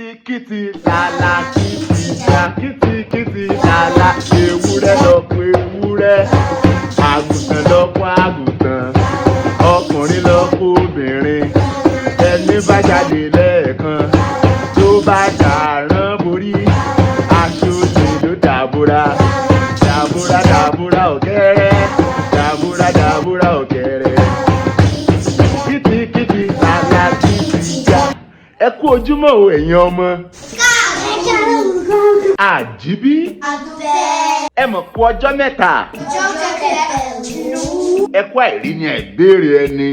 Kìtìkìtì làlà kìtìjà, kìtìkìtì làlà. Ewúrẹ́ lọ́kọ ewúrẹ́, àgùntàn lọ́kọ àgùntàn, ọkùnrin lọ́kọ obìnrin. Ẹni bá jáde lẹ́ẹ̀kan tó bá dàrán borí, aṣọ olè ló dàbúrà. Dàbúrà dàbúrà ọ̀kẹ́rẹ́, dàbúrà dàbúrà ọ̀kẹ́rẹ́. Kìtìkìtì làlà kìtìjà. Ẹ kú ojúmọ́ o, ẹ̀yin ọmọ. Àjíbí. Ẹ mọ̀ kú ọjọ́ mẹ́ta. Ẹ kú àìrí ni àìbéèrè ẹni.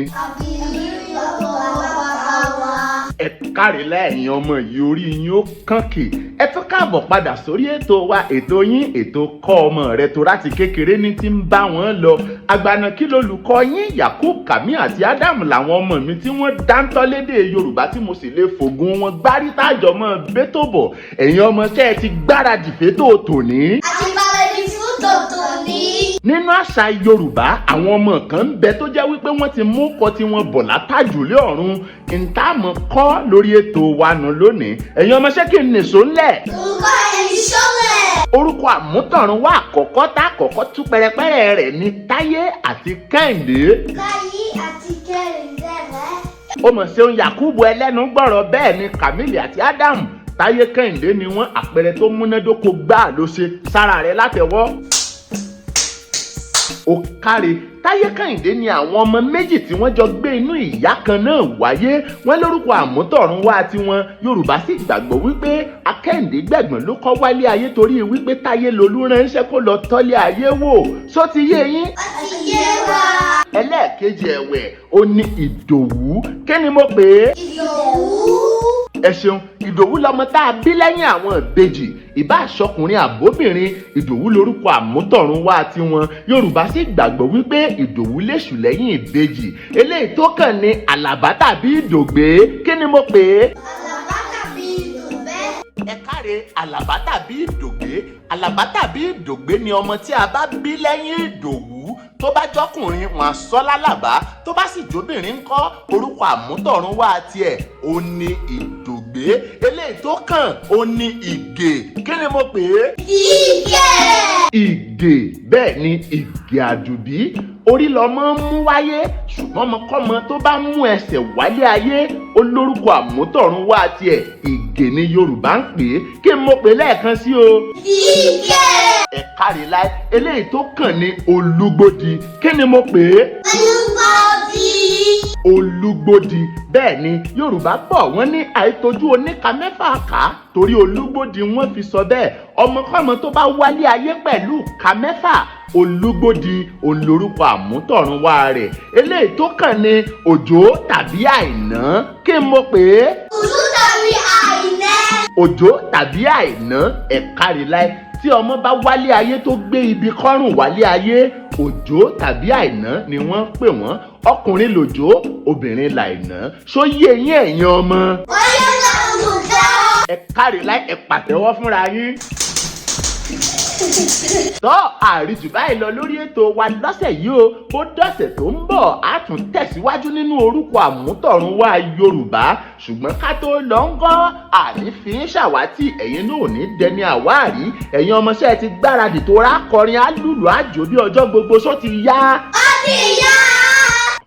Ẹ káre lẹ́yìn ọmọ yìí, orí yín ó kànkì. Ẹ tún káàbọ̀ padà sórí ètò wa, ètò yín, ètò Kọ́ Ọmọ Rẹ tó láti kékeré ní ti ń bá wọn lọ. Àgbàna kí lolùkọ́ yín Yakub Kami àti Adam làwọn ọmọ mi tí wọ́n dáńtọ́ lédè Yorùbá tí mo sì lè fògùn wọn gbárí tájọ mọ́ bẹ́tò bọ̀. Ẹ̀yin ọmọ, ṣẹ́ ẹ ti gbáradì fétò tòní? Nínú àṣà Yorùbá, àwọn ọmọ kan ń bẹ tó jẹ́ wípé wọ́n ti mú kọ́ tí wọ́n bọ̀ látàjùlé ọ̀run. Ntàmọ̀ kọ́ lórí ètò wa nù lónìí. Ẹ̀yin ọmọ, ṣé kí n nìṣó ńlẹ̀? Orúkọ àmútọ̀run wá àkọ́kọ́ tá àkọ́kọ́ tú pẹ́rẹpẹ́rẹ rẹ̀ ní Táyé àti Kẹ́hìndé. Ó mọ̀ ṣeun, Yakubu ẹlẹ́nu gbọ́rọ̀. Bẹ́ẹ̀ ni Kamili àti Adam, Táyé Kẹ́hìndé ni wọ́n. Àpẹẹrẹ tó múnádóko gbáà ló ṣe sára rẹ̀ látẹ̀wọ́. Ó káre. Táyé Kẹ́hìndé ni àwọn ọmọ méjì tí wọ́n jọ gbé inú ìyá kan náà wáyé. Wọ́n lórúkọ àmútọ̀run wá tiwọn. Yorùbá sì gbàgbọ́ wípé Akẹ́hìndé gbẹ̀gbọ́n ló kọ́ wálé ayé, torí wípé Táyé lolú ránṣẹ́ kó lọ tọ́lé ayé wò. Só ti yé yín? Ẹlẹ́ẹ̀kejì ẹ̀wẹ̀, ó ní Ìdòwú. Kí ni mo pè é? Ẹ ṣeun. Ìdòwú lọmọ tá a bí lẹ́yìn àwọn ìbejì, ìbá aṣọkùnrin àbóbìnrin. Ìdòwú lórúkọ àmútọ̀run wá tiwọn. Yorùbá sì gbàgbọ́ wípé Ìdòwú lèṣù lẹ́yìn ìbejì. Eléyìí tó kàn ní Àlàbá tàbí Ìdògbé. Kí ni mo pè é? Ẹ káre. Àlàbá tàbí Ìdògbé. Àlàbá tàbí Ìdògbé ni ọmọ tí a bá bí lẹ́yìn Ìdòwú. Tó bá jọkùnrin, wọn á sọ lálàbá. Tó bá sì jóbìnrin ńkọ́? Orúkọ àmútọ̀run wá tiẹ̀ ó ní Ìdògbé. Eléyìí tó kàn ó ní Ìgè. Kí ni mo pè é? Ìgè. Bẹ́ẹ̀ ni, Ìgè Àdùbí. Orí lọmọ ń mú wáyé, ṣùgbọ́n ọmọkọ́mọ tó bá mú ẹsẹ̀ wálé ayé, ó lórúkọ àmútọ̀run wá tiẹ̀. Ìgè ni Yorùbá ń pè é. Kí n mo pè lẹ́ẹ̀kan sí o? Ẹ káre láì. Eléyìí tó kàn ní Olúgbòdì. Kí ni mo pè é? Olúgbòdì. Bẹ́ẹ̀ ni, Yorùbá bọ̀, wọ́n ní àìtójú oníka mẹ́fà ká, torí Olúgbòdì wọ́n fi sọ bẹ́ẹ̀. Ọmọkọ́mọ tó bá wálé ayé pẹ̀lú ka mẹ́fà, Olúgbòdì òun lorúkọ àmútọ̀run wá rẹ̀. Eléyìí tó kàn ní Òjó tàbí Àìná. Kí n mo pè é? Òjó tàbí Àìná. Ẹ káre láì. Tí ọmọ bá wálé ayé tó gbé ibi kọ́rùn wálé ayé, Òjó tàbí Àìná ni wọ́n ń pè wọ́n. Ọkùnrin lòjó, obìnrin làìná. Ṣó yé yín, ẹ̀yin ọmọ? Ẹ káre láì. Ẹ pàtẹ́wọ́ fúnra yín. Tọ́ àríjù báyìí lọ lórí ètò wa lọ́sẹ̀ yìí o. Ó dọ̀sẹ̀ tó ń bọ̀, á tún tẹ̀síwájú nínú orúkọ àmútọ̀run wá Yorùbá. Ṣùgbọ́n ká tó lọ ń gọ́, àní fi ń ṣàwátì. Ẹ̀yin náà ò ní dẹni àwárí. Ẹ̀yin ọmọọṣẹ́ ti gbáradì tó rá kọrin álùlù àjò bí ọjọ́ gbogbo. Só ti yá?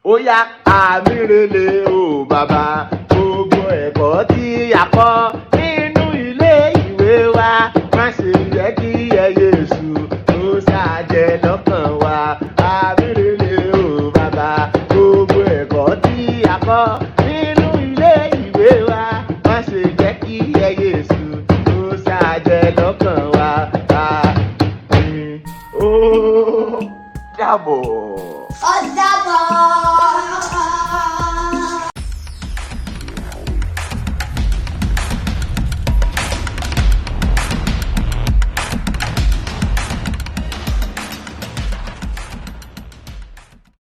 Ó yá, àmì rele o bàbá. Gbogbo ẹ̀kọ́ tí a kọ́ nínú ilé ìwé wa, má ṣe jẹ́ kí ẹyẹ èṣù ó ṣàjẹ́ lọ́kàn wa. Àmì rele o bàbá. Gbogbo ẹ̀kọ́ tí a kọ́ nínú ilé ìwé wa, má ṣe jẹ́ kí ẹyẹ èṣù ó ṣàjẹ́ lọ́kàn wa. Àmín. Ó dàbọ̀. Ó dàbọ̀.